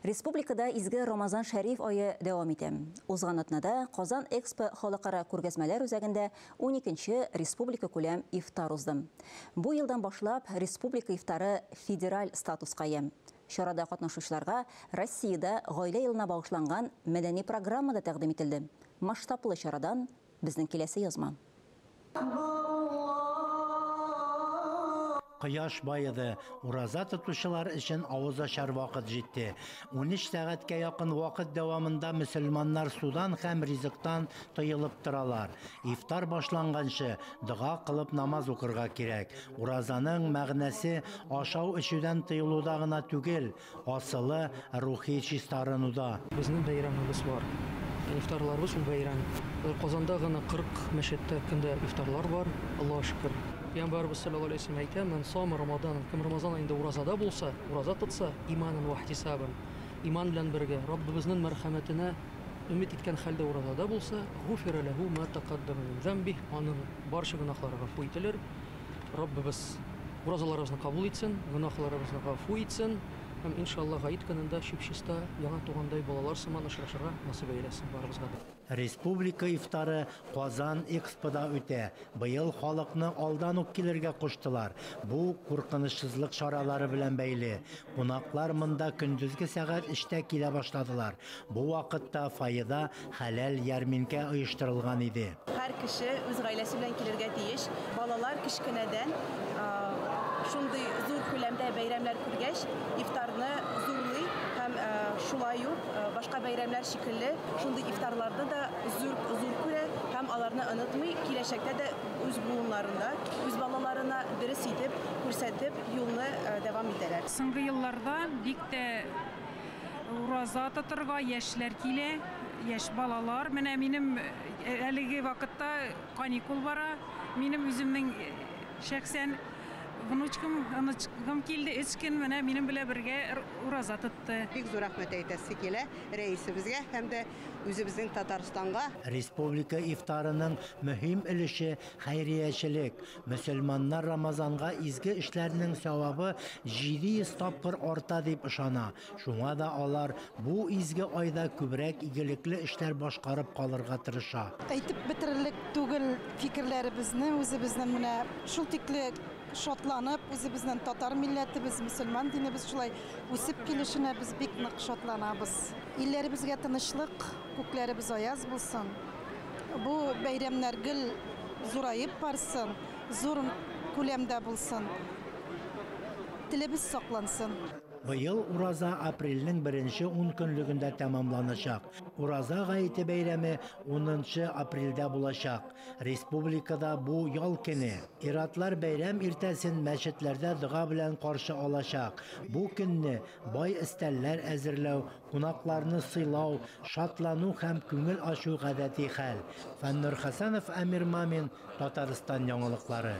Республикада изге Рамазан шәриф ае дәвам итә. Узган атнада Казан Экспо халыкара күргәзмәләр үзәгендә 12нче республика күләм ифтар узды. Бу елдан башлап республика ифтары федераль статуска ия. Чарада катнашучыларга Россиядә гаилә елына багышланган мәдәни программа да тәкъдим ителде. Масштаблы чарадан безнең киләсе язма. Кояш баеды. Ураза тотучылар өчен авыз ачар вакыт җитте. 13 сәгатькә якын вакыт дәвамында мөселманнар судан һәм ризыктан тыелып торалар. Ифтар башланганчы дога кылып намаз укырга кирәк. Уразаның мәгънәсе ашау эчүдән тыелуда гына түгел, асылы рухи чистарынуда. Безнең бәйрәмебез бар. Ифтарларыбыз ул бәйрәм. Казанда гына 40 мәчеттә көндә ифтарлар бар. Аллаһ шөкер. Пәйгамбәрбез саллаллаһу алейһи вәсәлләм әйтә, "Ман сама Рамадан", кем Рамазан аенда уразада булса, ураза тотса, иманан ва ихтисабан, иман белән бергә Раббыбызның мәрхәмәтенә өмет иткән хәлдә уразада булса, гуфира ләһу ма тақаддама мин замбих, аның барча гөнаһлары гафу ителер. Раббыбыз уразаларыбызны кабул итсен, гөнаһларыбызны гафу итсен һәм иншаллаһ гает көнендә чип-чиста яңа тугандай балалар сыман очрашырга насыйп әйләсен барыбызга да. Республика ифтары Казан Экспода үтә. Быел халыкны алдан ук килергә куштылар. Бу куркынычсызлык чаралары белән бәйле. Кунаклар монда көндезге сәгать 3тә килә башладылар. Бу вакытта фойеда хәләл ярминкә оештырылган иде. Һәр кеше үз гаиләсе белән килергә тиеш. Балалар кечкенәдән шундый зур күләмдә бәйрәмнәр күргәч, ифтарны зурлый һәм шулай ук башка бәйрәмнәр шикелле шундый ифтарларны да зур зур күрә һәм аларны онытмый, киләчәктә дә үз буыннарында, үз балаларына дөрес итеп күрсәтеп юлны дәвам итәләр. Соңгы елларда бик тә ураза тотырга яшьләр килә, яшь балалар. Менә минем әлеге вакытта каникул бара. Минем үземнең шәхсән внучкам, внучкам килде, 3 көн менә минем белән бергә ураза тотты. Бик зур рәхмәт әйтәсе килә рәисебезгә һәм дә үзебезнең Татарстанга. Республика ифтарының мөһим өлеше хәйриячелек. Мөселманнар Рамазанга изге эшләрнең савабы 700 тапкыр арта дип ышана. Шуңа да алар бу изге айда күбрәк игелекле эшләр башкарып калырга тырыша. Әйтеп бетерерлек түгел фикерләребезне, үзебезнең менә шул тикле шатланып, үзебезнең татар милләтебез, мөселман динебез шулай үсеп килешенә без бик нык шатланабыз. Илләребезгә тынычлык, күкләребез аяз булсын. Бу бәйрәмнәр гел зураеп барсын, зур күләмдә булсын. Телебез саклансын. Быел ураза апрельнең беренче 10 көнлегендә тәмамланачак. Ураза гаете бәйрәме 10 апрельдә булачак. Республикада бу ял көне. Иратлар бәйрәм иртәсен мәчетләрдә дога белән каршы алачак. Бу көнне бай өстәлләр әзерләү, кунакларны сыйлау, шатлану һәм күңел ачу гадәти хәл. Фәннур Хәсәнов, Әмир Мамин, Татарстан яңалыклары.